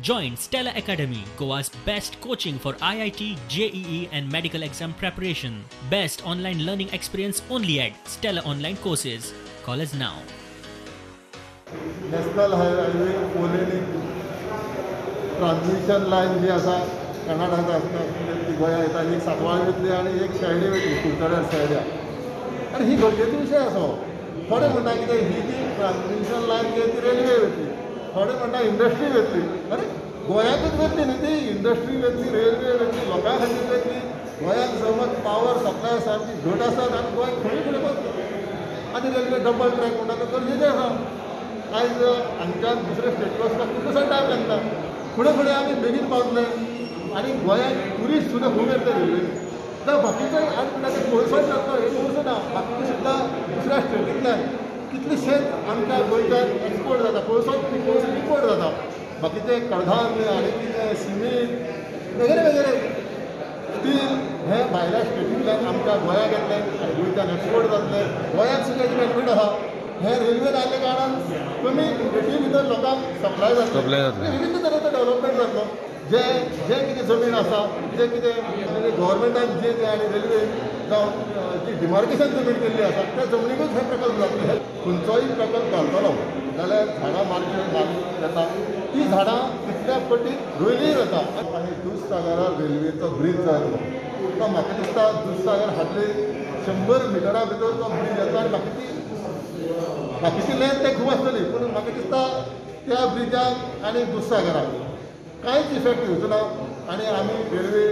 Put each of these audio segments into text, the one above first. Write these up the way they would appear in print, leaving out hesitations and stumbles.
Join Stella Academy, Goa's best coaching for IIT, JEE and medical exam preparation. Best online learning experience only at Stella Online Courses. Call us now. National Highway 4 transmission line जी आसा कर्नाटका ती गोंया येता, एक सांकवाळ वयतली आनी एक शेळडे वयतली, कुडचड्यार शेळड्या. आनी ही गरजेचो विशय आसा. थोडे म्हणटा कितें ही जी ट्रान्समिशन लायन जी ती रेल्वे वयतली, थोडे म्हणटा इंडस्ट्री वयतली. अरे गोंयांतूच वयतली न्ही ती, इंडस्ट्री वयतली, रेल्वे वयतली, लोकां खातीर वयतली. गोंयांत समज पावर सप्लाय सामकी घट आसात आनी गोंय खंय फुडें वता. आनी रेल्वे डबल ट्रॅक म्हणटा तो गरजेचें आसा. आयज हांगच्यान दुसऱ्या स्टेटी वचपाक कितलोसो टायम लागता, फुडें फुडें आमी बेगीन पावतले. आनी गोंयांत ट्युरिस्ट सुद्दां खूब येतले रेल्वेन. जावं बाकीचे आज म्हणटा ते कोळसोच जाता, हे कोळसो ना, बाकीचे सुद्दां दुसऱ्या स्टेटींतल्यान कितलेशेच आमच्या गोंयच्यान एक्सपोर्ट जाता. कोळसोच कोळसो इम्पोर्ट जाता, बाकीचे कडधान्य आनी कितें सिमेंट वगैरे वगैरे स्टील हे भायल्या स्टेटींतल्यान आमच्या गोंयाक येतले आनी गोंयच्यान एक्सपोर्ट जातले. गोंयांत सुद्दां हेची बेनिफीट आसा. हे रेल्वेन आयिल्ल्या कारणान कमी रेटी भितर लोकांक सप्लाय जातले, विविध तरेचो डेव्हलपमेंट जातलो. जे जे कितें जमीन आसा, जे कितें गव्हर्मेंटान जे जे आनी रेल्वे जावं जी डिमार्केशन जमीन केल्ली आसा त्या जमनीकूच हे प्रकल्प जातले. हे खंयचोय प्रकल्प घालतलो जाल्यार झाडां मारची मारून येता, ती झाडां तितल्या पटीन रोयलीय वता. आनी दुधसागरार रेल्वेचो ब्रीज जातलो तो म्हाका दिसता दुधसागर हाडले 100 मिटरा भितर तो ब्रीज येता आनी बाकीची लेंथ ते खूब आसतली, पूण म्हाका दिसता त्या ब्रिजाक आनी दुधसागराक कांयच इफेक्ट येवचो ना. आनी आमी रेल्वे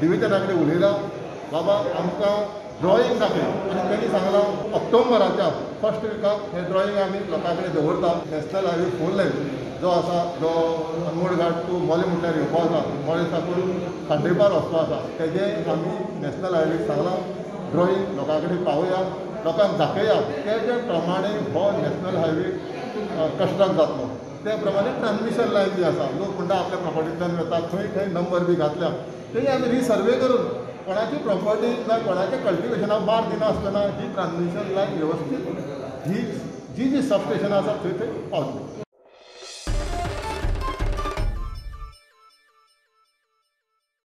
डिविजना कडेन उलयला, बाबा आमकां ड्रॉईंग दाखय, आनी तेणी सांगलां ऑक्टोबराच्या फर्स्ट विकाक हें ड्रॉईंग आमी लोकां कडेन दवरता. नॅशनल हायवे 4 लेन जो आसा, जो अनमोड घाट टू मोलें म्हटल्यार येवपा आसा, मोलें साकून खांडेपार वचपा आसा, तेजें आमी नॅशनल हायवेक सांगलां ड्रॉईंग लोकां कडेन पावया, लोकांक दाखया. तेजे प्रमाणे हो नॅशनल हायवे कंस्ट्रक्ट जातलो. त्या प्रमाणे ट्रान्समिशन लायन जी आसा, लोक म्हणटा आपल्या प्रॉपर्टींतल्यान वता, खंय खंय नंबर बी घातल्या, तेजी आमी रिसर्वे करून कोणाची प्रॉपर्टी ना कोणाच्या कल्टिवेशनाक मार दिनासतना ही ट्रान्समिशन लायन वेवस्थीत ही जी जी सबस्टेशनां आसा थंय थंय पावतली.